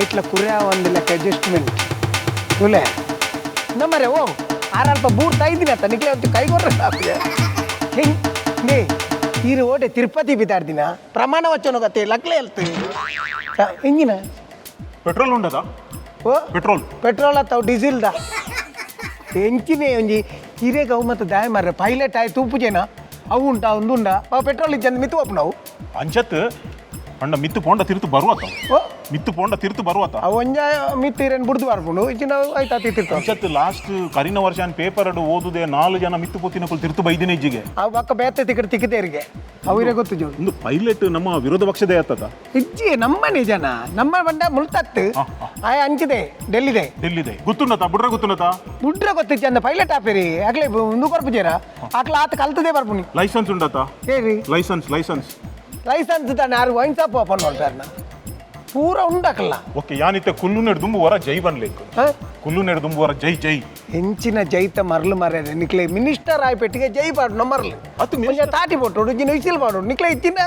ಐಟ್ಲ ಕುರೆ ಒಂದು ಲೆಕ್ಕ ಅಡ್ಜಸ್ಟ್ಮೆಂಟ್ ತುಲೆ ನಮ್ಮರೆ ಓ ಆರ ಅಲ್ಪ ಬೂರ್ತಾ ಇದ್ದೀನಿ ಅತ್ತ ನಿಕ್ಲೆ ಒಂದು ಕೈಗೊರ್ರ ಹೆಂಗ್ ನೇ ಈರು ಓಟೆ ತಿರುಪತಿ ಬಿದ್ದಾಡ್ದಿನ ಪ್ರಮಾಣ ವಚನ ಗತೆ ಲಕ್ಲೆ ಹೇಳ್ತು ಹೆಂಗಿನ ಪೆಟ್ರೋಲ್ ಉಂಡದ? ಓ. ಪೆಟ್ರೋಲ್. ಪೆಟ್ರೋಲ್ ಅತ್ತವು ಡೀಸೆಲ್ದ ಎಂಚಿನೇ ಒಂಜಿ ಹಿರೇಗ ಅವು ಮತ್ತು ದಾಯ ಮಾರ್ರೆ ಪೈಲಟ್ ಆಯ್ ತೂಪುಜೇನ ಅವು ಉಂಟಾ ಒಂದು ಉಂಡಾ ಅವು ಪೆಟ್ರೋಲ್ ಇಜ್ಜಂದು ಮಿತ್ತು ಒಪ್ಪು ನಾವು. ಅಂಚತ್ ಅಂಡ ಮಿತ್ತು ಪೋಂಡ ತಿರುತು ಬರುವತ. ಓ. ಮಿತ್ತು ಪೋಂಡ ತಿರುತು ಬರುವತ. ಅವು ಒಂಜ ಮಿತ್ತು ಹಿರೇನ್ ಬುಡ್ದು ಬರ್ಪುಂಡು ಇಚ್ಚಿನ ಆಯ್ತು ಅತಿ ತಿರ್ತು. ಅಂಚತ್ ಲಾಸ್ಟ್ ಕರಿನ ವರ್ಷ ಪೇಪರ್ ಅಡು ಓದುದೆ ನಾಲು ಜನ ಮಿತ್ತು ಪೋತಿನಕುಲು ತಿರುತು ಬೈದಿನ ಇಜ್ಜಿಗೆ. ಅವು ಪಕ್ಕ ಬೇತೆ ತಿಕ್ಕಡ್ ತಿಕ್ಕದೇರಿಗೆ ಅವು ಹಿರೇ ಗೊತ್ತು ಜೋಡು. ಒಂದು ಪೈಲಟ್ ನಮ್ಮ ವಿರೋಧ ಪಕ್ಷದ ಆತದ. ಇಜ್ಜಿ ನಮ್ಮನೆ ಜನ ನಮ್ಮ ಬಂಡ ಮುಳ್ತತ್ತು. ಆಯ ಅಂಚಿದೆ ಡೆಲ್ಲಿದೆ. ಡೆಲ್ಲಿದೆ ಗೊತ್ತುಂಡತ ಬುಡ್ರ ಗೊತ್ತುಂಡತ. ಬುಡ್ರ ಗೊತ್ತಿಜ್ಜಿ ಅಂದ ಪೈಲಟ್ ಆಪೇರಿ ಅಗ್ಲೇ ಒಂದು ಕೊರ್ಪುಜೇರ ಆಕ್ಲ ಆತ ಕಲ್ತದೇ ಬರ್ಪುನಿ. ಲೈಸೆನ್ಸ್ ಉಂಡತ? ಏರಿ? Licence licence. Licence ತಾನೆ ಆರು wine shop open ಮಾಡ್ತಾರನ ಪೂರ ಉಂಡಾಕಲ್ಲ. ಓಕೆ ಯಾನಿತ್ತೆ ಕುಲ್ಲು ನೆಡ್ ದುಂಬು ವರ ಜೈ ಬನ್ಲೇಕ್. ಹಾ? ಕುಲ್ಲು ನೆಡ್ ದುಂಬು ವರ ಜೈ ಜೈ. ಹೆಂಚಿನ ಜೈತ ಮರಳು ಮರ್ಯಾದೆ ನಿಕ್ಲೆ ಮಿನಿಸ್ಟರ್ ಆಯ್ ಪೆಟ್ಟಿಗೆ ಜೈ ಪಾಡು ಮರಳು. ಅತ್ತು ಒಂಜ ತಾಟಿ ಪೊಟ್ಟೋಡು ಜಿನ ವಿಸಿಲ್ ಪಾಡೋಡು ನಿಕ್ಲೆ ಇತ್ತಿನ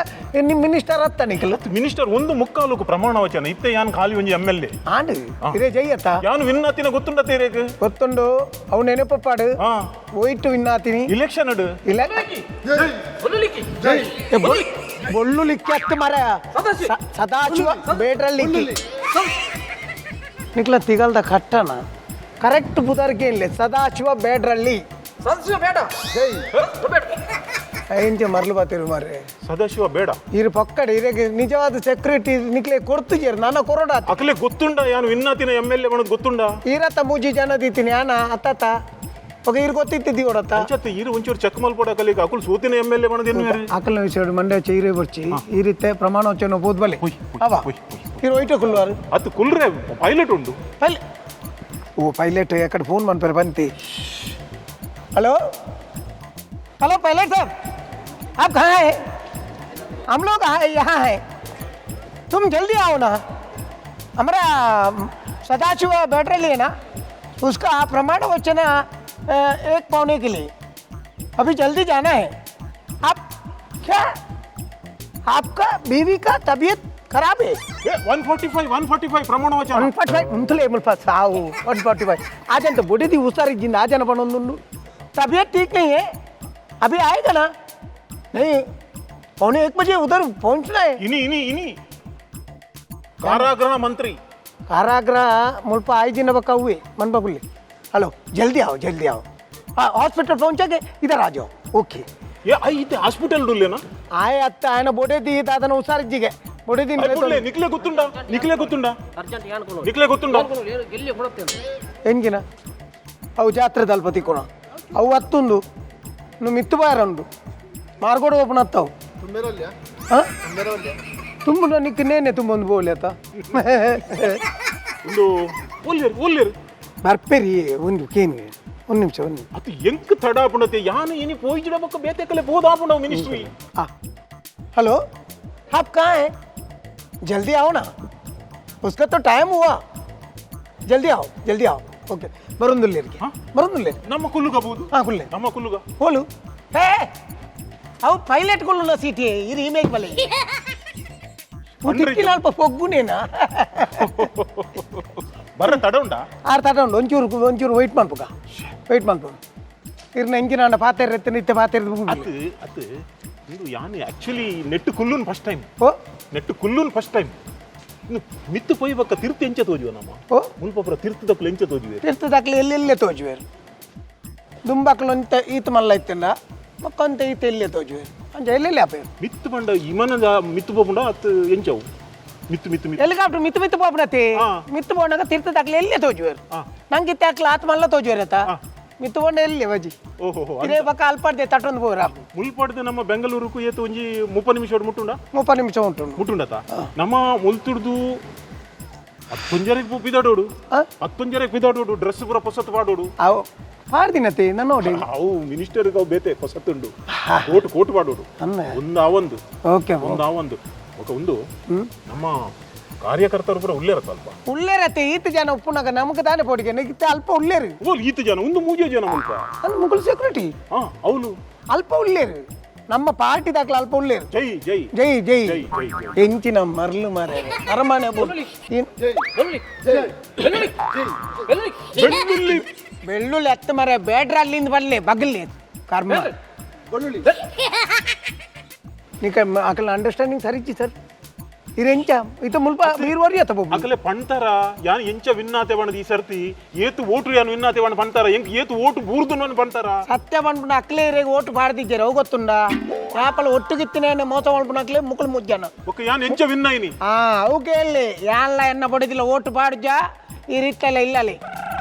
ನಿಮ್ಮ ಮಿನಿಸ್ಟರ್ ಅತ್ತ ನಿಕ್ಲ. ಮಿನಿಸ್ಟರ್ ಒಂದು ಮುಕ್ಕಾಲುಕು ಪ್ರಮಾಣ ವಚನ ಇತ್ತೆ ಯಾನ್ ಖಾಲಿ ಒಂಜಿ M L A. ಆಂಡ್ ಇದೇ ಜೈ ಅತ್ತ. ಯಾನು ವಿನ್ನಾತಿನ ಗೊತ್ತುಂಡತ ಇರೇಕ್. ಗೊತ್ತುಂಡು ಅವು ನೆನಪಪ್ಪಾಡು. ಹಾ. ಒಯ್ಟು ವಿನ್ನಾತಿನಿ. ಇಲೆಕ್ಷನ್ ಅಡು. ಇಲ್ಲ ಏ, ಬೊಳ್ಳು ಲಿಕ್ಕಿ ಅತ್ತು ಮರ ಸದಾಶಿವ ಬೇಡ್ರಲ್ಲಿ ನಿಕ್ಲ ತಿಗಲ್ದ ಕಟ್ಟಣ ಕರೆಕ್ಟ್ ಬುದರ್ಗೆ ಇಲ್ಲ ಸದಾಶಿವ ಬೇಡ್ರಳ್ಳಿ. ಸದಸ್ಯ ಬೇಡ. ಎಂಚ ಮರಳು ಬಾತಿರು ಮಾರ್ರೆ. ಸದಾಶಿವ ಬೇಡ. ಇರು ಪಕ್ಕಡೆ ಇರಗೆ ನಿಜವಾದ ಸೆಕ್ಯೂರಿಟಿ ನಿಕ್ಲೆ ಕೊಡ್ತು ಜೇರು ನಾನು ಕೊರಡ. ಅಕಲೆ ಗೊತ್ತುಂಡ ಯಾನು ವಿನ್ನಾತಿನ M L A ಬಣದ್ ಗೊತ್ತುಂಡ. ಈರತ್ತ ಮೂಜಿ ಜನ ದೀತೀನಿ ಆನ ಅತ್ತತ್ತ ఒక ಇರು ಗೊತ್ತಿತ್ತಿದ್ದಿ ಕೊಡತ್ತ. ಅಂಚತ್ ಇರು ಒಂಚೂರು ಚೆಕ್ ಮಲ್ಪಡ ಅಕಲಿಗೆ ಅಕುಲ್ ಸೂತಿನ M L A ಬಣದ್ ಇನ್ನು. ಆಕಲ್ನ ವಿಷಯ ಮಂಡ್ಯ ಚೀರೆ ಬರ್ಚಿ ಈ ರೀತಿ ಪ್ರಮಾಣ ವಚನ ಬೋದ್ ಬಲೆ. ಹುಯ್, ಹುಯ್, ಅವ ಹುಯ್, ಹುಯ್. ಇರು ಒಯ್ಟ ಕುಲ್ವಾರು. ಅತ್ತು ಕುಲ್ರೆ ಪೈಲಟ್ ಉಂಡು. ಪೈಲ ಓ ಪೈಲಟ್ ಎಕ್ಕಡ ಫೋನ್ ಮನ್ಪೇರು ಬಂತಿ. Hello hello pilot साहब, आप कहाँ हैं? हम लोग यहाँ हैं, तुम जल्दी आओ ना। हमारा सदाशिव बैटरी है ना, उसका प्रमाण वचन एक पौने के लिए अभी जल्दी जाना है। आप क्या आपका बीवी का तबीयत खराब है? 145 145 ಪ್ರಮಾಣ ವಚನ. 145 ఉంటలే ముల్ప సావు 145 ఆజంత బొడిది ఉసారిజ్జింది ఆజన పనుందు. तबीयत ठीक नहीं है, अभी आएगा ना? नहीं, 12:45 बजे उधर पहुंचना है। ಇನಿ ಇನಿ ಇನಿ ಕಾರಾಗೃಹ ಮಂತ್ರಿ. ಕಾರಾಗೃಹ ಮುಲ್ಪ आयजिन बक्का हुए मन बकुले। हेलो, जल्दी आओ जल्दी आओ। हाँ, हॉस्पिटल पहुंचा के इधर आ जाओ। ओके. ಏ I ಇತ್ತೆ ಹಾಸ್ಪಿಟಲ್ ಡುಲ್ಲೇನಾ? ಆಯ ಅತ್ತ ఆయన బొడేది దాదన ఉసారిజ్జిಗೆ బొడేది. ಬುಡ್ಲೆ ನಿಕ್ಲೆ ಗೊತ್ತುಂಡ ನಿಕ್ಲೆ ಗೊತ್ತುಂಡ. ಅರ್ಜೆಂಟ್ ಯಾನ್ ನಿಕ್ಲೆ ಗೊತ್ತುಂಡ. ಎಲ್ಲಿ ಕೊಡುತ್ತೇನೆ. ಎಂಗಿನ ಅವು ಜಾತ್ರೆ ದಲ್ಪತಿ ಕೊಣ ಅವು ಅತ್ತುಂದು ನು ಮಿತ್ತು ಬಾರಂಡು ಮಾರ್ಗೋಡು ಓಪನ್ ಅತ್ತವು. ಹಾಂ ತುಂಬ ನಿಕ್ ನೇನೆ ತುಂಬ ಒಂದು ಬೋಲಿ ಅತ್ತ. ಒಂದು ಓಲ್ಲೇರು ಓಲ್ಲೇರು. ಬರ್ಪೇರಿ ಒಂದು ಕೇನು ಒಂದು ನಿಮಿಷ ಒಂದು ನಿಮಿಷ. ಅದು ಎಂಕ್ ತಡ ಆಪುಂಡತೆ ಯಾನು ಇನಿ ಪೋಯಿಜಿಡ ಬೊಕ್ಕ ಬೇತೆಕಲೆ ಬೋದಾಪುಂಡ ಮಿನಿಸ್ಟ್ರಿ. हाँ हेलो, आप कहाँ हैं? जल्दी आओ ना, उसका तो टाइम हुआ। जल्दी आओ जल्दी आओ। ओके ಬರುಂದುಲ್ಲೇರಿಗೆ. ಹಾ? ಬರುಂದುಲ್ಲೇರಿ. ನಮ್ಮ ಕುಲ್ಲುಗ ಬೋದು. ಹಾಂ ಕುಲ್ಲೆ. ನಮ್ಮ ಕುಲ್ಲುಗ. ಹೋಲು ಹೇ ಅವು ಪೈಲಟ್ ಕುಲ್ಲುನ ಸೀಟಿ ಇದು ಇಮೇಜ್ ಬಲೆ ತಿಕ್ಕಿನ ಅಲ್ಪ ಪೊಗ್ಗುನೇನಾ. ಬರ್ರ ತಡ ಉಂಡಾ? ಆರು ತಡ ಉಂಡು ಒಂಚೂರು ಒಂಚೂರು ವೆಯ್ಟ್ ಮನ್ಪುಗ ವೆಯ್ಟ್ ಮನ್ಪು ಇರ್ನ ಎಂಚಿನ ಅಂಡ ಪಾತೆರ್ ಎತ್ತಿನ ಇತ್ತೆ ಪಾತೆರ್. ಅತ್ತು ಅತ್ತು ಇದು ಯಾನು ಆಕ್ಚುಲಿ ನೆಟ್ ಕುಲ್ಲುನ್ ಫಸ್ಟ್ ಟೈಮ್. ಓ. ನೆಟ್ ಕುಲ್ಲುನ್ ಫಸ್ಟ್ ಟೈಮ್ ಇನ್ನು ಮಿತ್ತು ಪೋಯಿ ಬಕ್ಕ ತಿರ್ತು ಎಂಚ ತೋಜುವ ನಮ್ಮ. ಓ. ಮುಲ್ಪ ತಿರ್ತು ದಕ್ಕಲು ಎಂಚ ತೋಜುವೆ? ತಿರ್ತು ದಾಖಲೆ ಎಲ್ಲೆಲ್ಲೇ ತೋಜುವೆರು ದುಂಬಾಕ್ಲು ಅಂತ ಈತ ಮಲ್ಲ ಇತ್ತಿಂದ ಮಕ್ಕಂತ ಈತ ಎಲ್ಲೇ ತೋಜುವೆರು ಅಂಚ ಎಲ್ಲೆಲ್ಲಿ ಆಪೇರು. ಮಿತ್ತು ಪಂಡ ಇಮನದ ಮಿತ್ತು ಪೋಪುಂಡ ಅತ್ತು ಎಂಚವು ಮಿತ್ತು ಮಿತ್ತು ಮಿತ್ತು. ಹೆಲಿಕಾಪ್ಟರ್ ಮಿತ್ತು ಮಿತ್ತು ಪೋಪುನತಿ. ಹಾ. ಮಿತ್ತು ಪೋನಾಗ ತಿರ್ತು ದಾಖಲೆ ಎಲ್ಲೇ ತೋಜುವೆರು. ಹಾ. ನಂಗೆ ಇತ್ತೆ ಅಕ್ಲ ಆತ ಮಲ್ಲ ತೋಜುವೆರು ಅತ್ತ. ಹಾ. ಮಿತ್ತು ಪೋಂಡ ಎಲ್ಲಿ ಬಜಿ. ಓಹೋ. ಇದೇ ಪಕ್ಕ ಅಲ್ಪಡ್ದೆ ತಟ್ಟೊಂದು ಪೋರ. ಮುಲ್ಪಡ್ದು ನಮ್ಮ ಬೆಂಗಳೂರುಕು ಏತು ಒಂಜಿ 30 ನಿಮಿಷ ಮುಟ್ಟುಂಡ. 30 ನಿಮಿಷ ಉಂಟು. ಮುಟ್ಟುಂಡತ ನಮ್ಮ ಮುಲ್ತುಡ್ದು ಹತ್ತೊಂಜರೆಗೆ ಪಿದಾಡೋಡು. ಹಾ? ಹತ್ತೊಂಜರೆಗೆ ಪಿದಾಡೋಡು ಡ್ರೆಸ್ ಪೂರ ಪೊಸತ್ತು ಪಾಡೋಡು. ಅವು ಪಾಡ್ದಿನತಿ ನಾನು ನೋಡಿ. ಅವು ಮಿನಿಸ್ಟರ್ ಅವು ಬೇತೆ ಪೊಸತ್ತುಂಡು ಕೋಟು ಕೋಟು ಪಾಡೋಡು. ಅನ್ನ. ಒಂದು ಆವೊಂದು. ಓಕೆ. ಒಂದು ಆವೊಂದು ఒక ಒಂದು ನಮ್ಮ ಕಾರ್ಯಕರ್ತರು ಪೂರ ಉಲ್ಲೇರತ್ತ ಅಲ್ಪ. ಉಳ್ಳೇರತ್ತೆ ಈತ ಜನ ಉಪ್ಪುನಾಗ ನಮಗೆ ತಾನೇ ಪೋಡಿಗೆ ಇತ್ತೆ ಅಲ್ಪ ಉಳ್ಳೇರು. ಓಲ್ ಈತ ಜನ ಒಂದು ಮೂಜೆ ಜನ ಮುಲ್ಪ. ಅಂದ್ ಮುಗುಲ್ ಸೆಕ್ಯೂರಿಟಿ. ಹಾ ಅವನು. ಅಲ್ಪ ಉಳ್ಳೇರು. ನಮ್ಮ ಪಾರ್ಟಿ ದಾಖಲೆ ಅಲ್ಪ ಉಳ್ಳೇರು. ಜೈ ಜೈ. ಜೈ ಜೈ. ಜೈ ಜೈ ಜೈ. ಎಂಚಿನ ಮರ್ಲು ಮರೆ ಅರಮನೆ. ಬೆಳ್ಳುಳ್ಳಿ ಬೆಳ್ಳುಳ್ಳಿ ಬೆಳ್ಳುಳ್ಳಿ. ಬೆಳ್ಳುಳ್ಳಿ. ಬೆಳ್ಳುಳ್ಳಿ ಹತ್ತು ಮರೆ ಬೇಡ್ರ, ಅಲ್ಲಿಂದ ಬಲ್ಲೆ ಬಗಲಿ ಕರ್ಮ. ನಿಕ ಅಕಲ ಅಂಡರ್ಸ್ಟ್ಯಾಂಡಿಂಗ್ ಸರಿಚಿ ಸರ್. ಇರೆಂಚ ಇತ ಮುಲ್ಪ ನೀರು ವರಿ ಅತ್ತ ಬೊಬ್ಬು. ಅಕಲೆ ಪಂತರ ಯಾನ್ ಎಂಚ ವಿನ್ನಾತೆ ಬಣ್ಣದ ಈ ಸರ್ತಿ ಏತು ಓಟು ಯಾನ್ ವಿನ್ನಾತೆ ಬಣ್ಣ ಪಂತರ ಎಂಕ್ ಏತು ಓಟು ಬೂರ್ದು ಪಂತರ. ಸತ್ಯ ಪನ್ಪುನ ಅಕ್ಲೆ ಇರೆಗ್ ಓಟು ಪಾಡ್ದಿಜ್ಜೆರ್, ಅವು ಗೊತ್ತುಂಡ? ಯಾಪಲ ಒಟ್ಟುಗಿತ್ತಿನ ಮೋಸ ಮಲ್ಪುನ ಅಕ್ಲೆ ಮುಕುಲು ಮುಜ್ಜನ. ಒಕ್ಕ ಯಾನ್ ಎಂಚ ವಿನ್ನಾಯಿನಿ? ಆ ಅವು ಕೇಳಿ ಯಾನ್ಲ ಎನ್ನ ಬಡಿದಿಲ್ಲ ಓಟು ಪಾಡುಜ ಈ ರೀತಿಯಲ್ಲ ಇಲ್ಲಲಿ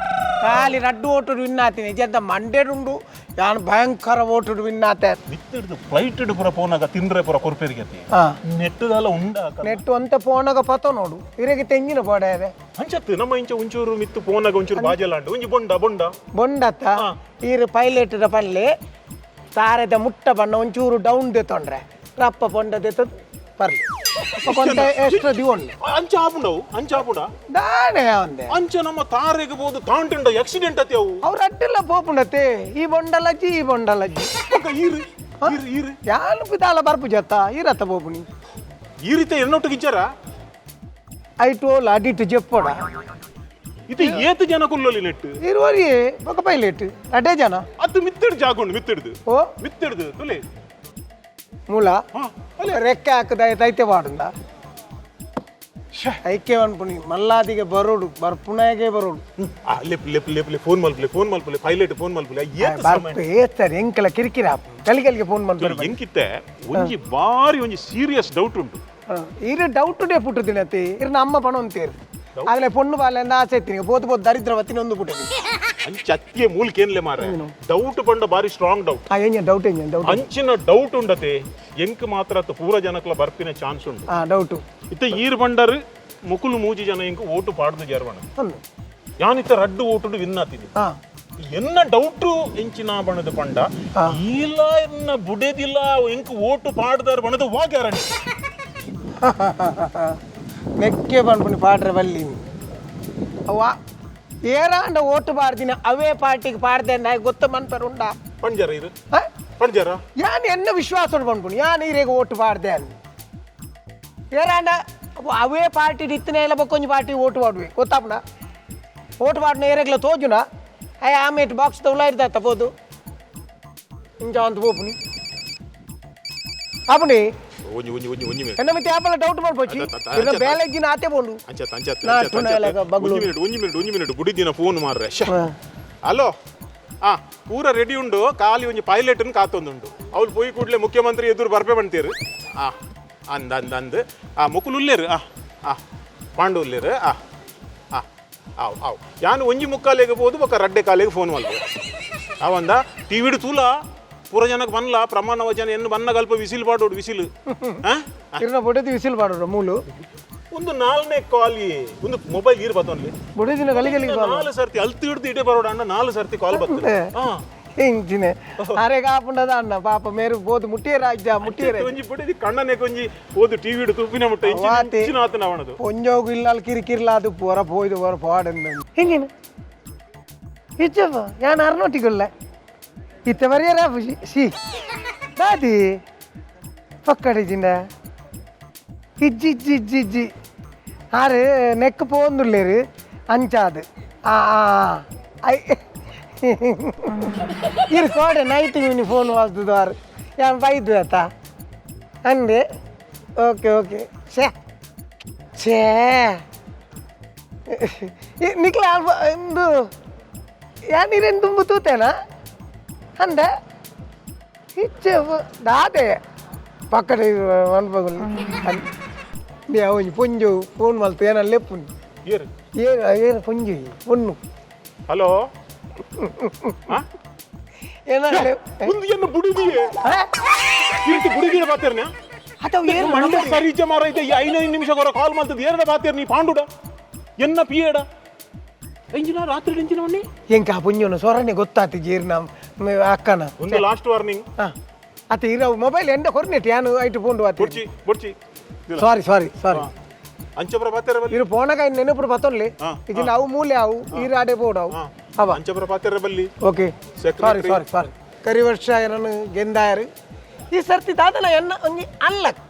ಖಾಲಿ ರಡ್ಡು ಓಟು ವಿನ್ನಾತೀನಿ ಜದ್ದ ಮಂಡ್ಯಡುಂಡು ಯಾನ್ ಭಯಂಕರ ಓಟು ವಿನ್ನಾತೆ. ಮಿತ್ತಿಡ್ದು ಫ್ಲೈಟ್ ಪೂರ ಪೋನಾಗ ತಿಂದ್ರೆ ಪೂರ ಕೊರ್ಪೇರಿಗೆ. ನೆಟ್ಟದಲ್ಲ ಉಂಡ. ನೆಟ್ಟು ಅಂತ ಪೋನಾಗ ಪತ ನೋಡು ಇರೆಗೆ ತೆಂಗಿನ ಬೋಡೆ ಅವೆ. ಅಂಚತ್ತು ನಮ್ಮ ಇಂಚ ಒಂಚೂರು ಮಿತ್ತು ಪೋನಾಗ ಒಂಚೂರು ಬಾಜಲಾಂಡು ಒಂಜಿ ಬೊಂಡ ಬೊಂಡ. ಬೊಂಡತ್ತ ಈರು ಪೈಲಟ್ ಪಲ್ಲೆ ತಾರೆದ ಮುಟ್ಟ ಬಣ್ಣ ಒಂಚೂರು ಡೌನ್ ದೆತ್ತೊಂಡ್ರೆ ರಪ್ಪ ಬೊಂಡ ದೆತ್ತ ಬರ್ಲಿ ಕೊಂತ ಎಕ್ಸ್ಟ್ರಾ ದಿವೊಂಡೆ. ಅಂಚ ಆಪುಂಡವು ಅಂಚ ಆಪುಂಡ. ದಾನೆ ಒಂದೆ. ಅಂಚ ನಮ್ಮ ತಾರೆಗೆ ಬೋದು ತಾಂಟುಂಡ ಆಕ್ಸಿಡೆಂಟ್ ಅತಿ ಅವು. ಅವ್ರು ಅಡ್ಡಿಲ್ಲ ಪೋಪುಂಡತ್ತೆ ಈ ಬೊಂಡಲಜ್ಜಿ ಈ ಬೊಂಡಲಜ್ಜಿ. ಒಕ್ಕ ಈರು ಈರು ಈರು. ಯಾನು ಪಿದಾಲ ಬರ್ಪು ಜತ್ತ ಈರತ್ತ ಪೋಪುನಿ. ಈ ರೀತಿ ಎನ್ನೊಟ್ಟಿಗೆ ಇಚ್ಚಾರ. I toll ಅಡಿಟ್ ಜೆಪ್ಪೋಡ. ಇದು ಏತು ಜನ ಕುಲ್ಲೊಲಿ ನೆಟ್ಟು? ಇರುವರಿ ಬೊಕ ಪೈಲಟ್ ಅಡ್ಡೆ ಜನ. ಅದು ಮಿತ್ತಿಡ್ ಜಾಗುಂಡು ಮಿತ್ತಿಡ್ದು. ಓ. ಮಿತ್ತಿಡ್ದು ತುಲೆ. ಮೂಲ. ಹಾ. ರೆಕ್ಕೆ ಹಾಕದ ಐತೆ ವಾಡುಂದ ಐಕೆ ಅನ್ಪುನಿ ಮಲ್ಲಾದಿಗೆ ಬರೋಡು ಬರ್ಪುನಾಗೆ ಬರೋಡು. ಆ, ಲೆಪ್ ಲೆಪ್ ಲೆಪ್ ಲೆ ಫೋನ್ ಮಲ್ಪಲೆ ಫೋನ್ ಮಲ್ಪಲೆ ಪೈಲಟ್ ಫೋನ್ ಮಲ್ಪಲೆ ಏತು ಸಮಯ? ಬರ್ಪು ಏತ್ತಾರೆ ಎಂಕಲ ಕಿರಿಕಿರಿ ಆಪು ಗಲಿಗಲಿಗೆ ಫೋನ್ ಮಾಡ್ತಾರೆ. ಎಂಕಿತ್ತೆ ಒಂಜಿ ಬಾರಿ ಒಂಜಿ ಸೀರಿಯಸ್ ಡೌಟ್ ಉಂಟು. ಇರು ಡೌಟ್ ಡೇ ಪುಟ್ಟುದಿನತಿ ಇರು ನಮ್ಮ ಪಣ ಅಂತೀರು ಆಗಲೇ ಪೊಣ್ಣು ಬಾಲೆ ಅಂದ ಆಸೆ ಇತ್ತೀನಿ ಬೋತ್ ಬೋತ್ ದರಿದ್ರ ವತ್ತಿನ ಒಂದು ಪುಟ್ಟದಿ. ಅಂಚ ಅತ್ತಿಗೆ ಮೂಲ್ಕೇನ್ಲೆ ಮಾರ ಡೌಟ್ ಪಂಡ ಬಾರಿ ಸ್ಟ್ರಾಂಗ್ ಡೌಟ್. ಆ ಏನ್ ಡೌಟ್ ಏನ್ ಡೌಟ್? ಅಂಚಿನ ಡೌಟ್ ಉಂಡತೆ ಎಂಕ್ ಮಾತ್ರ ಅತ್ತ ಪೂರ ಜನಕ್ಲ ಬರ್ಪಿನ ಚಾನ್ಸ್ ಉಂಟು. ಆ ಡೌಟು. ಇತ್ತ ಈರ್ ಬಂಡರ್ ಮುಕುಲು ಮೂಜಿ ಜನ ಎಂಕ್ ಓಟು ಪಾಡ್ದು ಜರ್ವಣ. ಒಂದು. ಯಾನಿತ್ತ ರಡ್ಡು ಓಟುಡು ವಿನ್ನಾತಿನಿ. ಎನ್ನ ಡೌಟ್ ಎಂಚಿನ ಬಣದ ಪಂಡ ಈಲ ಎನ್ನ ಬುಡೆದಿಲ್ಲ ಎಂಕ್ ಓಟು ಪಾಡ್ದಾರ ಬಣದ ವಾ ಗ್ಯಾರಂಟಿ. ನೆಕ್ಕೆ ಪನ್ಪುನಿ ಪಾಡ್ರೆ ಬಲ್ಲಿ ಅವ ಏರಾಂಡ ಓಟು ಪಾಡ್ದಿನ ಅವೇ ಪಾರ್ಟಿಗೆ ಪಾಡ್ದೆ ಅಂದ ಗೊತ್ತ ಮನ್ಪರ್ ಉಂಡಾ? ಪಂಜರ ಇರು. ಆ? ಪಂಜರ. ಯಾನ್ ಎನ್ನ ವಿಶ್ವಾಸ ಪನ್ಪುನಿ ಯಾನ್ ಈರೆಗೆ ಓಟು ಪಾಡ್ದೆ ಅಂದ್ ಏರಾಂಡ ಅವೇ ಪಾರ್ಟಿ ಇತ್ತನೇ ಇಲ್ಲ ಬೊಕ್ಕೊಂಜಿ ಪಾರ್ಟಿ ಓಟು ಪಾಡುವೆ ಗೊತ್ತಾಪುಂಡ? ಓಟು ಪಾಡ್ನ ಏರೆಗ್ಲ ತೋಜುನ ಅಯ್ಯ ಆಮೇಟ್ ಬಾಕ್ಸ್ ತೌಲ ಇರ್ದ ಪೋದು ಇಂಚ ಅಂತ ಪೋಪುನಿ ಆಪುನಿ. ಒಂಜಿ ಒಂಜಿ ಒಂಜಿ ಒಂಜಿ ಮಿನಿಟ್. ಎನ್ನ ಮಿತ್ತೆ ಆಪಲ ಡೌಟ್ ಮಾಡ್ಪೊಚ್ಚಿ ಇರ್ನ ಬೇಲೆಜ್ಜಿನ ಆತೆ ಪೋಂಡು. ಅಂಚತ್ ಅಂಚತ್. ನಾ ಅಂಚತ್ ತುಣೆಲಗ ಬಗ್ಲು. ಒಂಜಿ ಮಿನಿಟ್ ಒಂಜಿ ಮಿನಿಟ್ ಒಂಜಿ ಮಿನಿಟ್ ಬುಡಿದಿನ ಫೋನ್ ಮಾರ್ರೆ ಶ್ಯೆ. ಹಲೋ, ಆ ಪೂರ ರೆಡಿ ಉಂಡು ಖಾಲಿ ಒಂಜಿ ಪೈಲಟ್ನ ಕಾತೊಂದುಂಡು ಅವ್ಲು ಪೋಯಿ ಕೂಡಲೇ ಮುಖ್ಯಮಂತ್ರಿ ಎದುರು ಬರ್ಪೆ ಬಂತೀರು. ಆ ಅಂದ್ ಅಂದ್ ಅಂದ್ ಆ ಮುಕುಲು ಉಲ್ಲೇರು ಆ ಆ ಪಾಂಡು ಉಲ್ಲೇರು ಆ ಆ ಆವ್ ಆವ್ ಯಾನು ಒಂಜಿ ಮುಕ್ಕಾಲಿಗೆ ಬೋದು ಬೊಕ್ಕ ರಡ್ಡೆ ಕಾಲಿಗೆ ಫೋನ್ ಮಲ್ಪು ಅವಂದ ಟಿವಿಡ್ ತೂಲ ಪೂರ ಜನಕ್ಕೆ ಬನ್ಲ ಪ್ರಮಾಣ ವಚನ ಎನ್ನು ಬನ್ನ ಗಲ್ಪ ವಿಸಿಲ್ ಪಾಡೋಡು ವಿಸಿಲ್ ಆ ಇರ್ನ ಬೊಡೆದಿ ವಿಸಿಲ್ ಪಾಡೋಡು ಮೂಲು. ಒಂದು ನಾಲ್ನೇ ಕಾಲಿ ಒಂದು ಮೊಬೈಲ್ ಈರ್ ಬತ್ತೊನ್ಲಿ. ಬೊಡೆದಿನ ಗಲಿಗಲಿಗೆ ನಾಲ್ ಸರ್ತಿ ಅಲ್ತಿ ಹಿಡ್ದು ಇಡೇ ಬರೋಡ ಅಣ್ಣ ನಾಲ್ ಸರ್ತಿ ಕಾಲ್ ಬರ್ತದೆ ಹಾ. ಇಂಚಿನೆ ಅರೆ ಕಾಪುಂಡದ ಅಣ್ಣ ಪಾಪ ಮೇರು ಬೋದು ಮುಟ್ಟಿಯರ ಅಜ್ಜ ಮುಟ್ಟಿಯರ. ಒಂಜಿ ಬುಡಿದಿ ಕಣ್ಣನೆ ಕೊಂಜಿ ಓದು ಟಿವಿ ಇಡು ತುಪ್ಪಿನ ಮುಟ್ಟ ವಾತೆ. ಇಂಚಿನ ಆತನ ಅವನದು. ಪೊಂಜೋಗು ಇಲ್ಲಾಲ್ ಕಿರಿಕಿರ್ಲ ಅದು ಪೂರ ಪೋಯ್ದು ಪೂರ ಪಾಡಂದ ಹಿಂಗೇನು ಇಚ್ಚಪ್ಪ ಯಾನ್ ಅರ್ನೋಟಿಗುಲ್ಲ ಇತ್ತ ಬರಿಯರ she ದಾದಿ ಪಕ್ಕಡಿಜಿಂದ ಇಜ್ಜಿ ಇಜ್ಜಿ ಇಜ್ಜಿ ಇಜ್ಜಿ ಆರು ನೆಕ್ ಪೋಂದುಲ್ಲೇರು ಅಂಚಾದು ಆ ಆ, I ಇರು ಕೋಡೆ ನೈಟ್ ಇವ್ನಿ ಫೋನ್ ವಾಸ್ದು ಆರು ಯಾನ್ ಬೈದು ಆತ ಅಂದೆ ಓಕೆ ಓಕೆ ಛೇ ಛೇ ನಿಕ್ಲ ಅಲ್ಪ ಇಂದು ಯಾನ್ ಇರೇನು ತುಂಬ ತೂತೇನಾ ಅಂದ ಇಚ್ಚೆ ದಾದೆ ಪಕ್ಕಡೆ ಅನ್ಪಗುಲ್ ನೇ ಒಂಜಿ ಪೊಂಜು ಫೋನ್ ಮಲ್ತು ಏನ ಲೆಪ್ಪುನಿ. ಏರು. ಏನು ಏನು ಪೊಂಜು ಪೊಣ್ಣು. ಹಲೋ. ಏನ ಒಂದು ಎನ್ನ ಬುಡಿದಿಯೇ ಇರ್ತಿ ಬುಡಿದಿಯ ಬಾತೇರ್ನ. ಅಥವಾ ಏನು? ಮಂಡ ಸರಿಜ ಮಾರ ಐತೆ ಈ ಐನೈದು ನಿಮಿಷ ಕೊರ ಕಾಲ್ ಮಲ್ತದ ಏರಡ ಬಾತೇರ್ ನೀ ಪಾಂಡುಡ ಎನ್ನ ಪಿಯೇಡ ಎಂಜಿನ ರಾತ್ರಿ ಎಂಜಿನ ಮಣ್ಣಿ. ಎಂಕ ಆ ಪೊಂಜುನ ಸೊರನೆ ಗೊತ್ತಾತಿ ಜೀರ್ಣ ಅಕ್ಕನ. ಒಂದು ಲಾಸ್ಟ್ ವಾರ್ನಿಂಗ್. ಹಾಂ ಅತ್ತ ಇರ ಮೊಬೈಲ್ ಎಂಡ ಕೊರ್ನೆಟ್ ಯಾನು ಐಟು ಫೋನ್ ಆತಿ. ಬುಡ್ಚಿ ಬುಡ್ಚಿ. ಸಾರಿ ಸಾರಿ ಸಾರಿ. ಅಂಚಪುರ ಬಾತೇರ ಬಲ್ಲಿ. ಇರು ಪೋನಗ ನೆನಪುಡು ಬತ್ತೊನ್ಲಿ ಇಜಿನ ಅವು ಮೂಲೆ ಅವು ಈರಾಡೆ ಬೋಡು ಅವು ಅವ. ಅಂಚಪುರ ಬಾತೇರ ಬಲ್ಲಿ. Okay sorry. Secretary. Sorry sorry. ಕರಿ ವರ್ಷ ಏನನ್ನು ಗೆಂದಾಯರು ಈ ಸರ್ತಿ ದಾದನ ಎನ್ನ ಒಂಜಿ ಅನ್ಲಕ್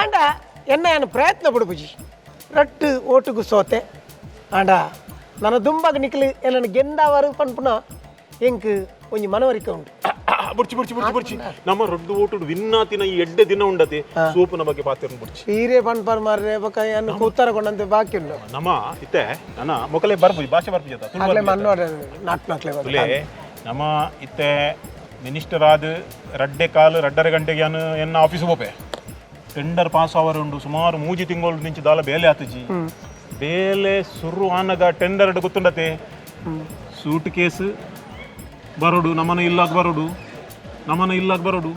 ಆಂಡ ಎನ್ನ ಏನು ಪ್ರಯತ್ನ ಪಡುಪುಜಿ ರಟ್ಟು ಓಟುಗು ಸೋತೆ ಆಂಡ ನನ್ನ ದುಂಬಾಗ ನಿಕ್ಲು ಎನ್ನನ್ನು ಗೆಂದಾವರು ಪನ್ಪುನ ಎಂಕ್ ಒಂಜಿ ಮನವರಿಕೆ ಉಂಟು. ಬುಡ್ಚಿ ಬುಡ್ಚಿ ಬುಡ್ಚಿ ಬುಡ್ಚಿ, ನಮ್ಮ ರೊಡ್ಡು ಓಟು ವಿನ್ನಾತಿನ ಈ ಎಡ್ಡೆ ದಿನ ಉಂಡತೆ, ಸೋಪುನ ಬಗ್ಗೆ ಪಾತ್ರ ಬುಡ್ಚಿ. ಹೀರೆ ಪನ್ಪರ್ ಮಾರ್ರೆ, ಬೊಕ ಏನು ಉತ್ತರ ಕೊಂಡಂತೆ ಬಾಕಿ ಉಂಡು. ನಮ್ಮ ಇತ್ತೆ ನನ್ನ ಮೊಕಲೆ ಬರ್ಪುಜಿ, ಭಾಷೆ ಬರ್ಪುಜಿ ಅತ್ತ, ತುಳು ಆಗ್ಲೇ ಬರ್ಪುಜಿ ಅತ್ತ. ಮನ್ನೋಡ ನಾಟ್ನಾಕ್ಲೆ. ತುಲೆ ನಮ್ಮ ಇತ್ತೆ ಮಿನಿಸ್ಟರ್ ಆದ ರಡ್ಡೆ ಕಾಲು ರಡ್ಡರೆ ಗಂಟೆಗೆ ಯಾನು ಎನ್ನ ಆಫೀಸ್ ಪೋಪೆ. Tender pass hour ಉಂಡು, ಸುಮಾರು ಮೂಜಿ ತಿಂಗಳು ನಿಂಚಿ ದಾಲ ಬೇಲೆ ಆತುಜಿ. ಬೇಲೆ ಸುರು ಆನಗ ಟೆಂಡರ್ ಗೊತ್ತುಂಡತೆ, ಸೂಟ್ ಕೇಸ್ ಬರೋಡು, ನಮ್ಮನ ಇಲ್ಲಾಗ ಬರೋಡು, ನಮ್ಮನ ಇಲ್ಲಾಗ ಬರೋಡು,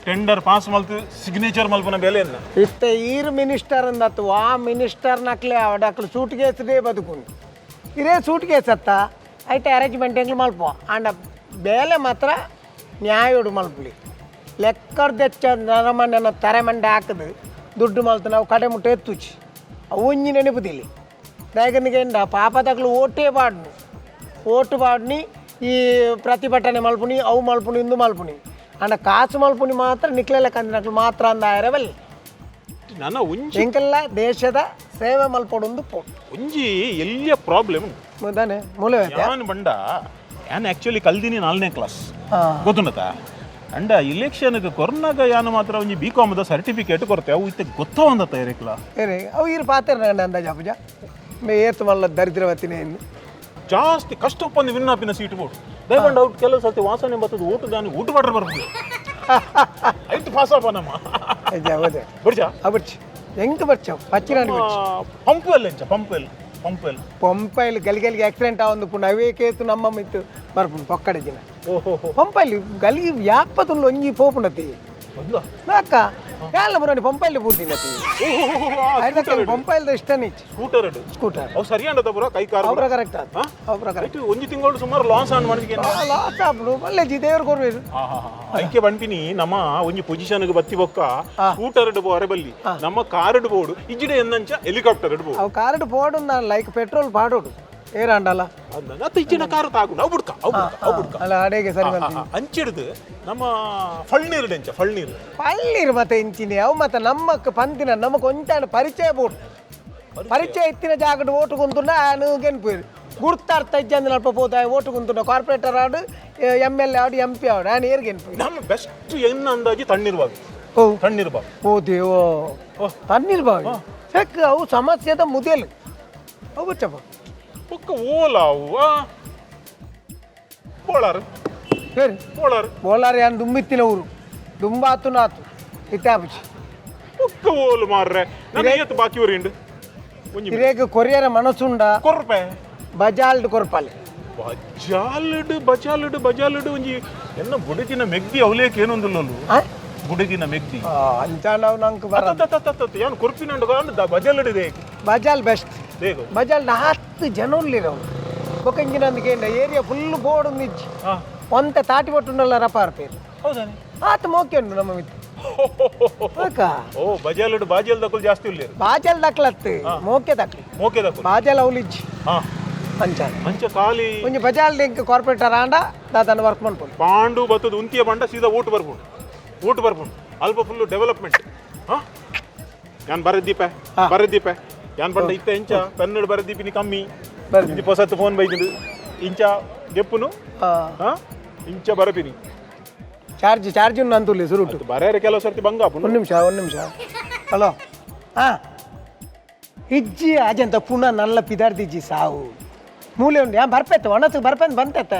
ಟೆಂಡರ್ ಪಾಸ್ ಮಲ್ತು ಸಿಗ್ನೇಚರ್ ಮಲ್ಪನ ಬೆಲೆ ಎನ್ನ. ಇತ್ತೆ ಈರ್ ಮಿನಿಸ್ಟರ್ ಅಂದತ್ತು, ಆ ಮಿನಿಸ್ಟರ್ ನಕ್ಲೆ ಅವಡಕ್ಲು ಸೂಟ್ ಕೇಸ್ ಡೇ ಬದುಕುಂಡು. ಇರೇ ಸೂಟ್ ಕೇಸ್ ಅತ್ತ ಐತೆ ಅರೇಂಜ್ಮೆಂಟ್ ಎಂಗ್ಲು ಮಲ್ಪ. ಆಂಡ ಬೇಲೆ ಮಾತ್ರ ನ್ಯಾಯೋಡು ಮಲ್ಪಲಿ. ಲೆಕ್ಕರ್ ದೆಚ್ಚ ನರಮಣ್ಣನ ತರೆ ಮಂಡೆ ಹಾಕದು ದುಡ್ಡು ಮಲ್ತು ನಾವು ಕಡೆ ಮುಟ್ಟ ಎತ್ತುಚಿ ಅವು ಒಂಜಿ ನೆನಪುದಿಲ್ಲಿ. ದಾಯಕನಿಗೆ ಪಾಪದಕ್ಲು ಓಟೇ ಪಾಡ್ನು, ಓಟು ಪಾಡ್ನಿ, ಈ ಪ್ರತಿಭಟನೆ ಮಲ್ಪುನಿ, ಅವು ಮಲ್ಪುನಿ, ಇಂದು ಮಲ್ಪುನಿ. ಅಂಡ ಕಾಸು ಮಲ್ಪುನಿ ಮಾತ್ರ ನಿಕ್ಲೆಲ್ಲ ಕಂದಿನಕ್ಲು ಮಾತ್ರ ಅಂದ ಆಯರವಲ್ಲಿ. ನನ್ನ ಒಂಜಿ ಎಂಕೆಲ್ಲ ದೇಶದ ಸೇವೆ ಮಲ್ಪೊಡೊಂದು ಪೋ. ಒಂಜಿ ಎಲ್ಲಿಯ ಪ್ರಾಬ್ಲಮ್ ತಾನೆ ಮೂಲೆ. ಯಾನ್ ಬಂಡ ಯಾನ್ ಆಕ್ಚುಲಿ ಕಲ್ದಿನಿ 4ನೇ ಕ್ಲಾಸ್, ಗೊತ್ತುಂಡತ? ಅಂಡ ಇಲೆಕ್ಷನ್ ಕೊರ್ನಾಗ ಯಾನ್ ಮಾತ್ರ ಒಂಜಿ ಬಿ ಕಾಮ್ ದ ಸರ್ಟಿಫಿಕೇಟ್ ಕೊರ್ತೆ, ಅವು ಇತ್ತೆ ಗೊತ್ತ ಇರಕ್ಲ. ಏನೇ ಅವು ಇರು ಪಾತ್ರ ಅಂದಾಜು ಅಪುಜ ಮೇ ಏತು ಮಲ್ಲ ದರಿದ್ರವತ್ತಿನೇ ಇನ್ನು. ಜಾಸ್ತಿ ಕಷ್ಟ ಒಪ್ಪಂದು ವಿನ್ನಾಪಿನ ಸೀಟ್ ಬೋರ್ಡ್ ದಯವಂಡ ಔಟ್. ಕೆಲವು ಸರ್ತಿ ವಾಸನೆ ಬರ್ತದೆ, ಓಟು ದಾನಿ ಊಟ ಮಾಡ್ರೆ ಬರ್ತದೆ, ಆಯ್ತು ಪಾಸ್ ಆಪ ನಮ್ಮ. ನಿಜ, ಹೌದು. ಬುಡ್ಜಾ. ಅಬರ್ಚಿ ಎಂಕ್ ಬರ್ಚಾವ್ ಪಚ್ಚಿನಾಡಿ ಬರ್ಚಿ. ಪಂಪ್ ವೆಲ್ ಎಂಚ? Pump well, pump well. ಪಂಪೈಲ್ ಗಲಿಗಲಿಗೆ accident ಆವೊಂದು ಪುಂಡು ಅವೇ ಕೇತು ನಮ್ಮ ಮಿತ್ತು ಬರ್ಪುಂಡು ಪೊಕ್ಕಡೆ ದಿನ. ಓಹೋ. ಪಂಪೈಲ್ ಗಲಿಗೆ ಯಾಪತುಂಡು ಒಂಜಿ ಪೋಪುಂಡತಿ. ಹೌದಾ? ಅಕ್ಕ ಯಾಲ ಬರೋಣಿ ಪಂಪೈಲ್ ಪೂರ್ತಿನತಿ. ಪಂಪೈಲ್ದ ಇಷ್ಟನೇ. ಸ್ಕೂಟರ್. ಸ್ಕೂಟರ್. ಅವು ಸರಿ ಅಂಡದ ಬರೋ ಕೈ ಕಾರು. ಅವರ ಕರೆಕ್ಟ್ ಆತು, ಅವರ ಕರೆಕ್ಟ್. ಒಂಜಿ ತಿಂಗಳು ಸುಮಾರು ಲಾಸ್ ಆನ್ ಮಾಡಿದ. ಲಾಸ್ ಆಪುಂಡು, ಮಲ್ಲೆ ಜಿ ದೇವರು ಕೊರ್ವೇರು. ಐಕೆ ಬಂಪಿನಿ, ನಮ್ಮ ಒಂಜಿ ಪೊಸಿಷನ್ ಬತ್ತಿ ಬೊಕ್ಕ ಸ್ಕೂಟರ್ ಬೋರೆ ಬಲ್ಲಿ, ನಮ್ಮ ಕಾರ್ ಬೋಡು ಇಜ್ಜಿಡೆ ಎನ್ನಂಚ ಹೆಲಿಕಾಪ್ಟರ್ ಬೋಡು. ಅವು ಕಾರಡ್ ಪೋಡು ಲೈಕ್ ಪೆಟ್ರೋಲ್ ಪಾಡೋಡು ಏರಾಂಡಲ್ಲ. ಅತ್ತ ಇಜ್ಜಿನ ಕಾರು ತಾಗುಂಡು, ಅವು ಬುಡ್ಕ, ಅವು ಬುಡ್ಕ, ಅವು ಬುಡ್ಕ. ಅಲ್ಲ, ಅಡೇಗೆ ಸರಿ ಮಾಡ್ತೀನಿ. ಅಂಚಿಡ್ದು ನಮ್ಮ ಫಳ್ನೀರು ಡೆಂಚ ಫಳ್ನೀರು? ಪಳ್ಳೀರು ಮತ್ತೆ ಇಂಚಿನಿ ಅವು ಮತ್ತೆ ನಮ್ಮಕ್ ಪಂತಿನ ನಮಕ್ ಒಂಚಾಣ ಪರಿಚಯ ಬೋಡು. ಪರಿಚಯ ಇತ್ತಿನ ಜಾಗಡ್ ಓಟು ಕುಂತುಂಡ ಆನು ಗೆನ್ಪೇರು ಗುರ್ತಾರ್ಥ ಇಜ್ಜಂದಿನ ಅಲ್ಪ ಪೋತಾಯ ಓಟು ಕುಂತುಂಡ ಕಾರ್ಪೊರೇಟರ್ ಆಡು, ಎಮ್.ಎಲ್.ಎ ಆಡು, ಎಂ.ಪಿ ಆಡು, ಆನು ಏರ್ ಗೆನ್ಪೇರು. ನಮ್ಮ ಬೆಸ್ಟ್ ಎನ್ನ ಅಂದಾಜಿ ತಣ್ಣೀರು ಬಾವಿ. ಓ. ತಣ್ಣೀರು ಬಾವಿ. ಓ ದೇವೋ, ತಣ್ಣೀರು ಬಾವಿ ಸೆಕ್ ಅವು ಸಮಸ್ಯೆದ ಮುದೇಲು ಅವು ಬಚ್ಚಪ್ಪ. ಬೊಕ್ಕ ಓಲಾವು ಬೋಳಾರು. ಹೇಳಿ. ಬೋಳಾರು. ಬೋಲಾರ್ ಯಾನ್ ದುಂಬಿತ್ತಿನ ಊರು ದುಂಬಾತು ನಾತು ಇತ್ತಾಪುಚಿ. ಬೊಕ್ಕ ಓಲು ಮಾರ್ರೆ, ನನ್ನ ಏತ್ ಬಾಕಿ ಊರಿಂಡು ಒಂಜಿ. ಇರೇಗ ಕೊರಿಯರ ಮನಸ್ಸುಂಡ. ಕೊರ್ಪೆ. ಬಜಾಲ್ಡ್ ಕೊರ್ಪಾಲೆ. ಬಜಾಲುಡು ಬಜಾಲುಡು ಬಜಾಲುಡು ಒಂಜಿ ಎನ್ನ ಬುಡದಿನ ಮೆಗ್ದಿ ಅವಲೇಕ್ ಏನೊಂದುಲ್ಲಲು. ಆ? ಬುಡದಿನ ಮೆಗ್ದಿ. ಅಂಚಾಂಡ ಅವು ನಂಗೆ ಬರ. ಯಾನ್ ಕೊರ್ಪಿನಂಡು ಬಜಾಲುಡು ದೇಕ್. ಬಜಾಲ್ ಬೆಸ್ಟ್. ದೇಗು. ಬಜಾಲ್ 10 ಜನ ಉಳ್ಳಿರ ಅವು. ಬೊಕ್ಕ ಇಂಜಿನ ಅಂದಕ್ಕೆ area full board ಒಂದಿಜ್ಜಿ. ಒಂತೆ ತಾಟಿ ಪಟ್ಟುಂಡಲ್ಲ ರಪಾರ್ಪೇರು. ಹೌದಾನೆ. ಆತ ಮೋಕೆ ಉಂಡು ನಮ್ಮ ಮಿತ್ತು ಓಕ. ಓ, ಬಜಾಲುಡು ಬಾಜಲ್ ದಕುಲ್ ಜಾಸ್ತಿ ಉಲ್ಲೇರು. ಬಾಜಲ್ ದಕ್ಲತ್ತು ಮೋಕೆ ದಕ್ಲಿ. ಮೋಕೆ ದಕುಲ್. ಬಾಜಲ್ ಅವಲಿಜ್ಜಿ. ಅಂಚಾನ. ಅಂಚ ಖಾಲಿ. ಒಂಜಿ ಬಜಾಲ್ ಲಿಂಕ್ ಕಾರ್ಪೊರೇಟರ್ ಆಂಡ ದಾದನ ವರ್ಕ್ ಮನ್ಪೊಲಿ. ಪಾಂಡು ಬತ್ತದ ಉಂತಿಯ ಬಂಡ ಸೀದಾ ಓಟು ಬರ್ಪುಂಡು, ಓಟು ಬರ್ಪುಂಡು. ಅಲ್ಪ ಫುಲ್ಲು ಡೆವಲಪ್ಮೆಂಟ್. ಯಾನ್ ಬರದ್ದೀಪೆ. ಬರದ್ದೀಪೆ ಯಾನ್ ಬಂಡ ಇತ್ತ ಇಂಚ ಕನ್ನಡ ಬರದ್ದೀಪಿನಿ ಕಮ್ಮಿ. ಬರ್ದಿ. ಇಂಚ ಪೊಸತ್ತು ಫೋನ್ ಬೈದುಂಡು, ಇಂಚ ಗೆಪ್ಪುನು. ಇಂಚ ಬರಪಿನಿ. ಚಾರ್ಜ್ ಚಾರ್ಜ್ ಉಂಡು ಅಂತುಲ್ಲಿ ಸುರುಟು. ಅದು ಬರೇರೆ ಕೆಲವು ಸರ್ತಿ ಬಂಗ ಆಪುಂಡು. ಒಂದು ನಿಮಿಷ, ಒಂದು ನಿಮಿಷ. ಹಲೋ, ಹಾಂ ಇಜ್ಜಿ ಅಜಂತ ಪುನಃ ನಲ್ಲ ಪಿದಾರ್ದಿಜ್ಜಿ ಸಾವು ಮೂಲೆ ಉಂಡು. ಯಾ ಬರ್ಪೆತ್ತು ಒಣಸು ಬರ್ಪೆಂದು ಬಂತೆತ್ತ.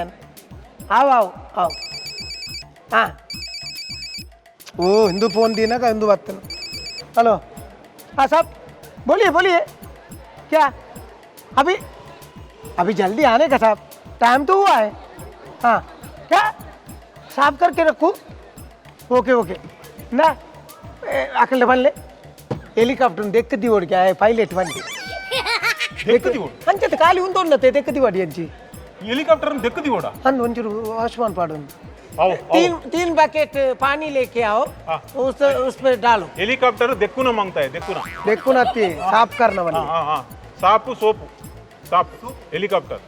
ಆವ್ ಆವ್ ಆವ್. ಹಾಂ ओ हिंदू फोन दी ना का हिंदू बात। हेलो, हाँ साहब, बोलिए बोलिए। क्या अभी अभी जल्दी आने का साहब? टाइम तो हुआ है। हाँ, क्या साफ करके रखूँ? ओके ओके ना अकल बन ले हेलीकॉप्टर देख दी ओड क्या है पायलट बन. ದೆಕ್ಕದಿ ಓಡು. ಅಂಚತೆ ಖಾಲಿ ಉಂದೊನ್ನತೆ ದೆಕ್ಕದಿ ವಾಡಿ ಅಂಚಿ. ಹೆಲಿಕಾಪ್ಟರ್ ದೆಕ್ಕದಿ ಓಡ. ಅಂದ್ ಒಂಚೂರು ವಾಶ್ಮಾನ್ ಪಾಡೊಂದು. ಅವು. तीन तीन बकेट पानी लेके आओ. हाँ। उस उसमें डालो. ಹೆಲಿಕಾಪ್ಟರ್ ದೆಕ್ಕುನ ಮಂಗ್ತಾಯ ದೆಕ್ಕುನ. देखो ना ती साफ करना बने. ಹಾ ಹಾ, ಸಾಪು ಸೋಪು ಸಾಪು ಹೆಲಿಕಾಪ್ಟರ್.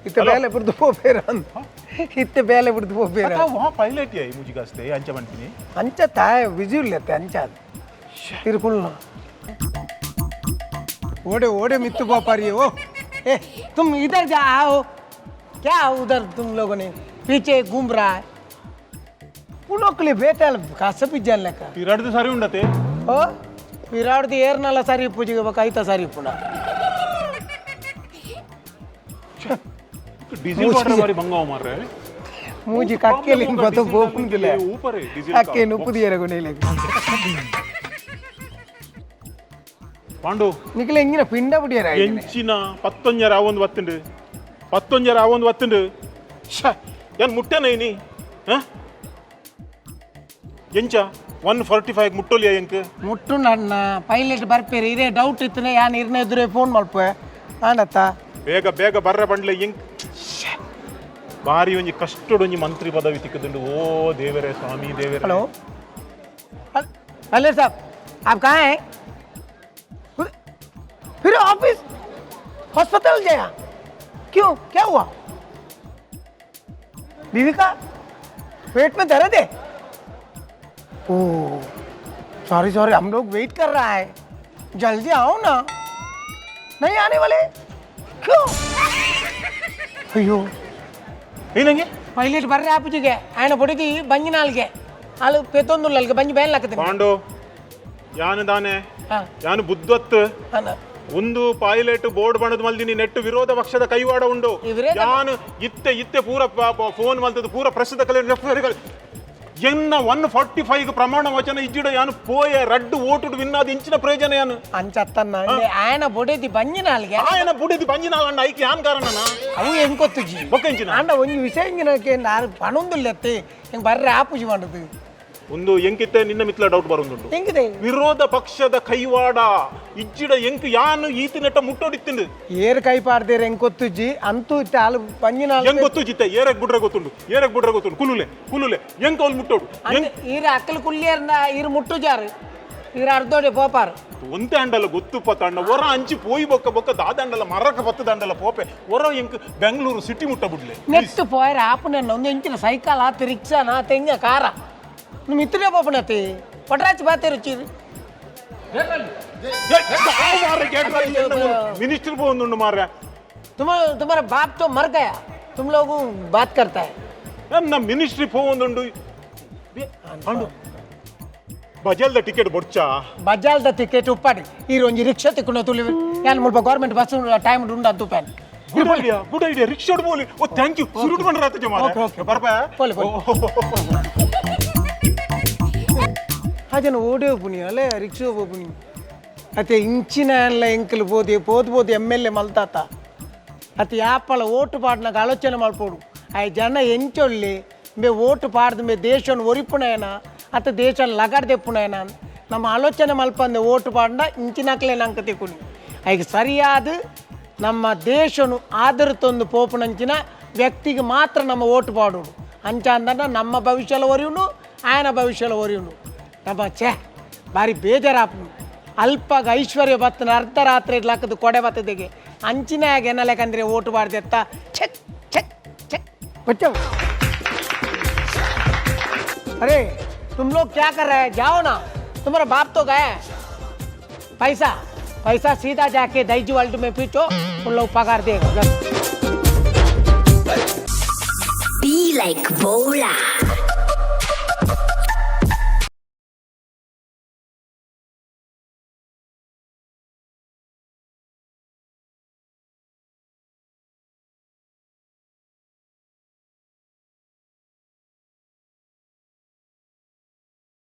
ಇತ್ತ ಮೇಲೆ ಬುರ್ದು ಪೋಪೇರ ಅಂದ್. ಇತ್ತೆ ಬೇಲೆ ಬಿಡ್ದು ಪೋಪೇರ. ವಾ ಪೈಲಟ್ ಯಾಯಿ ಮುಜಿಗಾಸ್ತೆ ಅಂಚ ಬಂತೀನಿ. ಅಂಚ ತಾಯ ಬಿಜಿ ಇಲ್ಲತ್ತೆ ಅಂಚ ತಿರುಕುಳ್ನ ओडे ओडे मित्तु पारी ओ ए तुम इधर जा आओ, क्या उधर तुम लोगों ने पीछे घूम रहा है. ಉಣೋಕ್ಲಿ ಬೇಟಲ್ಲ ಕಸ ಬಿಜ್ಜನ್ ಲೆಕ್ಕ. ಪಿರಾಡ್ದು ಸರಿ ಉಂಡತೆ. ಓ ಪಿರಾಡ್ದು ಏರ್ನಲ್ಲ ಸರಿ ಪೂಜೆಗೆ ಬೇಕು ಐತ ಸರಿ ಪುಣ. ಡೀಸೆಲ್ ವಾಟರ್ ಬಾರಿ ಬಂಗಾವ ಮಾರ್ರೆ. ಮೂಜಿ ಕಕ್ಕೆಲಿ ಬತ್ತು ಗೋಪುಂದಿಲ್ಲ. ಊಪರೆ ಡೀಸೆಲ್. ಕಕ್ಕೆ ನುಪ್ಪುದಿಯರ ಗುಣಿಲೆ. ಪಾಂಡು. ನಿಖಿಲ ಇಂಗಿನ ಪಿಂಡ ಬಿಡಿಯರ. ಎಂಚಿನ ಪತ್ತೊಂಜರ ಆವೊಂದು ಬತ್ತುಂಡು, ಪತ್ತೊಂಜರ ಆವೊಂದು ಬತ್ತುಂಡು. ಶ ಏನ್ ಮುಟ್ಟೆನ ಇನಿ? ಎಂಚ 1:45 ಮುಟ್ಟೊಲಿಯ ಎಂಕ್? ಮುಟ್ಟು ನನ್ನ ಪೈಲಟ್ ಬರ್ಪೇರಿ. ಇದೇ ಡೌಟ್ ಇತ್ತನೆ ಯಾನ್ ಇರ್ನ ಎದುರೇ ಫೋನ್ ಮಲ್ಪೆ ಆಂಡತ್ತ. ಬೇಗ ಬೇಗ ಬರ್ರ ಬಂಡ್ಲೆ ಎಂಕ್. ಬಾರಿ ಒಂಜಿ ಕಷ್ಟೊಡೊಂಜಿ ಮಂತ್ರಿ ಪದವಿ ತಿಕ್ಕದುಂಡು. ಓ ದೇವರೇ, ಸ್ವಾಮಿ ದೇವರೇ. हेलो हेलो साहब, आप कहाँ हैं? फिर ऑफिस हॉस्पिटल गया? क्यों, क्या हुआ? बीवी का पेट में दर्द है? ओ सॉरी सॉरी, हम लोग वेट कर रहा है, जल्दी आओ ना. नहीं आने वाले? क्यों? ಅಯ್ಯೋ. ಏನಂಗೆ? ಪೈಲಟ್ ಬರ್ರೆ ಆಪುಜಿಗೆ ఆయన ಬೊಡಿದಿ ಬಂಜಿನಾಲ್ಗೆ ಆಲು ಪೆತ್ತೊಂದುಲ್ಲಲ್ಗೆ ಬಂಜಿ ಬೇಲ್ ಹಾಕುತ್ತೆ. ಪಾಂಡು, ಯಾನು ದಾನೆ? ಹಾ. ಯಾನು ಬುದ್ಧತ್. ಅಲ್ಲ. ಒಂದು ಪೈಲಟ್ ಬೋರ್ಡ್ ಬಣದ ಮಲ್ದಿನಿ ನೆಟ್ಟು ವಿರೋಧ ಪಕ್ಷದ ಕೈವಾಡ ಉಂಡು. ಈ ವಿರೋಧ- ಯಾನು ಇತ್ತೆ ಇತ್ತೆ ಪೂರ ಫೋನ್ ಮಲ್ತದ್ದು ಪೂರ ಪ್ರಸಿದ್ಧ ಕಲೆ ಎನ್ನ 1:45 ಪ್ರಮಾಣ ವಚನ ಇಜ್ಜಿಡ ಯಾನು ಪೋಯೆ ರಡ್ಡು ಓಟುಡು ವಿನ್ನಾದ ಇಂಚಿನ ಪ್ರಯೋಜನ ಯಾನು? ಅಂಚತ್ತನ್ನ ఆయన ಬೊಡೆದಿ ಬಂಜಿನಾಲ್ಗೆ. ಆಯನ ಬುಡಿದಿ ಬಂಜಿನಾಲಣ್ಣ, ಐಕ್ ಯಾನ್ ಕಾರಣನ? ಅವು ಹೆಂಗ್ ಗೊತ್ತುಜಿ. ಬೊಕ್ಕ ಎಂಚಿನ? ಆಂಡ ಒಂಜಿ ವಿಷಯ ಇಂಜಿನಕ್ಕೆ ನಾರು ಪಣೊಂದುಲ್ಲೆತ್ತೆ ಹಿಂಗೆ ಬರ್ರೆ ಆಪುಜಿ ಮಾಡುದು. ಒಂದು ಎಂಕಿತ್ತೆ ನಿನ್ನ ಮಿತ್ಲ ಡೌಟ್ ಬರೋದುಂಟು. ಹೆಂಗಿದೆ? ವಿರೋಧ ಪಕ್ಷದ ಕೈವಾಡ ಇಜ್ಜಿಡ ಎಂಕ್ ಯಾನು ಈತಿ ನೆಟ್ಟ ಮುಟ್ಟೋಡಿತ್ತಿಂಡು. ಏರ್ ಕೈ ಪಾಡ್ದೇರ್ ಹೆಂಗ್ ಗೊತ್ತುಜ್ಜಿ ಅಂತೂ ಇತ್ತೆ ಆಲು ಬಂಜಿನಾಲ್. ಹೆಂಗ್ ಗೊತ್ತು ಜಿತ್ತೆ? ಏರಕ್ ಬಿಡ್ರೆ ಗೊತ್ತುಂಡು, ಏರಕ್ ಬಿಡ್ರೆ ಗೊತ್ತುಂಡು. ಕುಲುಲೆ ಕುಲುಲೆ, ಎಂಕ್ ಅವ್ಲು ಮುಟ್ಟೋಡು ಎಂಕ್? ಈರ ಅಕ್ಕಲು ಕುಲ್ಲಿಯರ್ನ ಈರು ಮುಟ್ಟುಜಾರು, ಈರ ಅರ್ಧೋಡೆ ಪೋಪಾರು. ಒಂತೆ ಅಂಡಲ ಗೊತ್ತುಪ್ಪ ತಂಡ ಹೊರ ಅಂಚಿ ಪೋಯಿ ಬೊಕ್ಕ ಬೊಕ್ಕ ದಾದಂಡಲ ಮರಕ ಪತ್ತದಂಡಲ ಪೋಪೆ ಹೊರ ಎಂಕ್ ಬೆಂಗಳೂರು ಸಿಟಿ ಮುಟ್ಟ ಬಿಡ್ಲೆ. ನೆಕ್ಸ್ಟ್ ಪೋಯರ ಆಪುನ ಒಂದು ಇಂಚಿನ ಸೈಕಲ್ ಆತು, ರಿಕ್ಷಾನ ಆತು, ಹಿಂಗ ಕಾರ ನಿಮ್ಮ ಇತ್ತನೇ ಪೋಪನತಿ ಪಟ್ರಾಚಿ ಬಾತೇರು ಚೀರು. ಮಿನಿಸ್ಟರ್ ಪೋಂದುಂಡು ಮಾರ್ರೆ. तुम तुम्हारा बाप तो मर गया, तुम लोग बात करता है. ನನ್ನ ಮಿನಿಸ್ಟ್ರಿ ಪೋಂದುಂಡು. ಪಾಂಡು, ಬಜಲ್ದ ಟಿಕೆಟ್ ಬೊಡ್ಚಾ? ಬಜಾಲ್ದ ಟಿಕೆಟ್ ಉಪ್ಪಾಡಿ ಈ ಒಂಜಿ ರಿಕ್ಷಾ ತಿಕ್ಕೊಂಡು ತುಳಿ ಯಾನ್ ಮುಲ್ಪ government bus time ಉಂಡು ಅಂತ ಉಪ್ಪಾನಿ. Good idea, good idea. ರಿಕ್ಷಾಡ್ ಬೋಲಿ. Oh thank you, ಸುರುಟ್ ಬಂಡ್ರ ಆತ ಜಮಾರೆ. Okay, okay. ಬರ್ಪ. ಪೋಲಿ, ಪೋಲಿ. ಅದನ್ನು ಓಡೇ ಪುನಿ ಅಲ್ಲೇ ರಿಕ್ಷಾ ಪುನಿ ಅತ್ತೆ ಇಂಚಿನ ಎಲ್ಲ ಎಂಕಲ್ ಪೋದು ಪೋದು ಪೋದು ಎಮ್.ಎಲ್.ಎ ಮಲ್ತಾತ ಅತ್ತೆ ಯಾಪಲ ಓಟು ಪಾಡ್ನಾಗ ಆಲೋಚನೆ ಮಲ್ಪೋಡು. ಆ ಜನ ಎಂಚೊಳ್ಳಿ ಮೇ ಓಟು ಪಾಡ್ದು ಮೇ ದೇಶನ ಒರಿಪುಣಯನ ಅತ್ತ ದೇಶನ ಲಗಾಡ್ದೆಪ್ಪುಣಯನ ನಮ್ಮ ಆಲೋಚನೆ ಮಲ್ಪಂದೆ ಓಟು ಪಾಡ್ನ ಇಂಚಿನಕ್ಲೆ ನಂಕ ತಿಕ್ಕುನಿ. ಐಕ್ ಸರಿಯಾದ ನಮ್ಮ ದೇಶನು ಆದರ ತಂದು ಪೋಪುನಂಚಿನ ವ್ಯಕ್ತಿಗೆ ಮಾತ್ರ ನಮ್ಮ ಓಟು ಪಾಡೋಡು. ಅಂಚ ಅಂದನ ನಮ್ಮ ಭವಿಷ್ಯಲ ಒರಿಯುನು, ಆಯನ ಭವಿಷ್ಯಲ ಒರಿಯುನು. ನಮ್ಮ ಛೇ ಭಾರಿ ಬೇಜಾರಾಪು. ಅಲ್ಪಾಗ ಐಶ್ವರ್ಯ ಬತ್ತನ ಅರ್ಧರಾತ್ರಿ ಲಕ್ಕದ ಕೊಡೆ ಬತ್ತದಿಗೆ ಅಂಚಿನಾಗ ಏನಲೆಕಂದ್ರೆ ಓಟು ಬಾರ್ದೆತ್ತ. ಛೆ ಛೆ ಛೆ. बच्चों, अरे तुम लोग क्या कर रहे हैं? जाओ ना, तुम्हारा बाप तो गया है. पैसा पैसा सीधा जाके दैजू वर्ल्ड में पीछो, उन लोग पगार देगा. Be like Bola.